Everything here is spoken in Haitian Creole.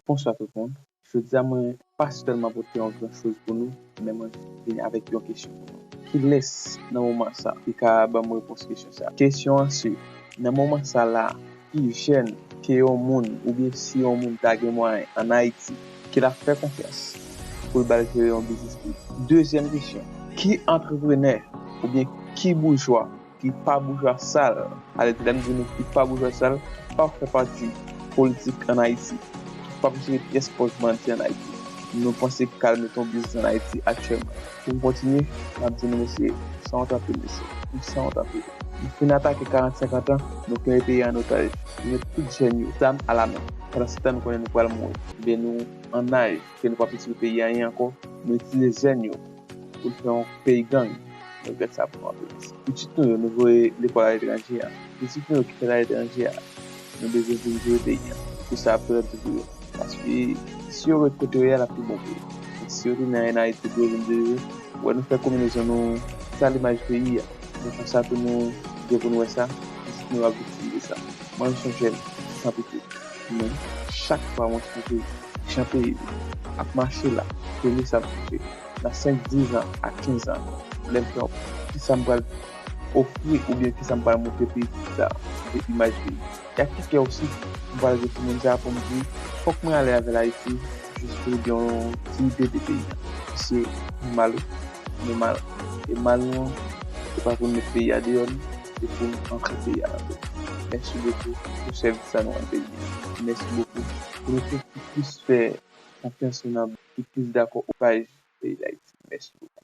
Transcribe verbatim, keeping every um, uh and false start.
Bonswa tout moun. Jodi a mwen pa sèlman pote yon gran choz pou nou, men mwen vini avèk yon kesyon pou nou. Kilès nan moman sa ki ka ban m repons kesyon sa? Kesyon an se, nan moman sa la, ki jèn ke yon moun oubyen si yon moun ta gen mwayen ann Ayiti, ke l ap fè konfyans pou l ba l jere yon biznis li? Dezyèm kesyon, ki antreprenè oubyen ki boujwa ki pa boujwa sal, alè lè m di nou ki pa boujwa sal, pa fè pati politik ann Ayiti, ki pa jere pyès pòs bandi ann Ayiti, nou panse ki ka al mete yon biznis ann Ayiti aktyèlman? Pou m kontinye, m ap di nou, mesye, sanwont anpil, mesye. Nou sanwont anpil. Nou fin atake karant, senkant an, nou kenbe peyi a an otaj. Nou met tout jèn yo, zam alamen. Pandan se tan, nou konnen nou pral mouri. Ebyen, nou an naj ke nou p ap itilize peyi a anyen ankò, nou itilize jèn yo pou n fè yon peyi gang. Nou regrèt sa pou nou anpil. Pitit nou yo, nou voye lekòl aletranje a. Pitit nou yo ki fèt aletranje a, nou bezwen vin jere peyi a. Pou sa ap perèt di pou yo. Paske si yo ret kote yo ye a, l ap pi bon pou yo. Men si yo tounen ann Ayiti pou yo vin dirije, wè nou fè konbinezon nou, sa limaj peyi a. Men konsa tou nou gen pou nou wè sa, pitit nou yo ap viktim de sa. Mwen, m se yon jèn san pito. Men chak fwa mwen sonje jan peyi m ap mache la, premye sa m sonje, nan senk, diz an, a kenz an, lè m fè yon, kisa m pral ofri oubyen kisa m pral montre peyi sa, de imaj peyi. E ak ki kè osi m pral di timoun sa pou m di, fòk mwen ale avè l Ayiti, jis pou l gen yon ti ide de peyi a. Paske nou mal, nou mal. E mal nou an, se pa pou n met peyi a deyò, non, se pou n antre peyi a ladan. Mèsi bokou pou sèvis sa nou rann peyi a. Mèsi bokou pou nou tout ki plis fè konfyans nou nan, ki plis dakò okipaj peyi Dayiti. Mèsi bokou.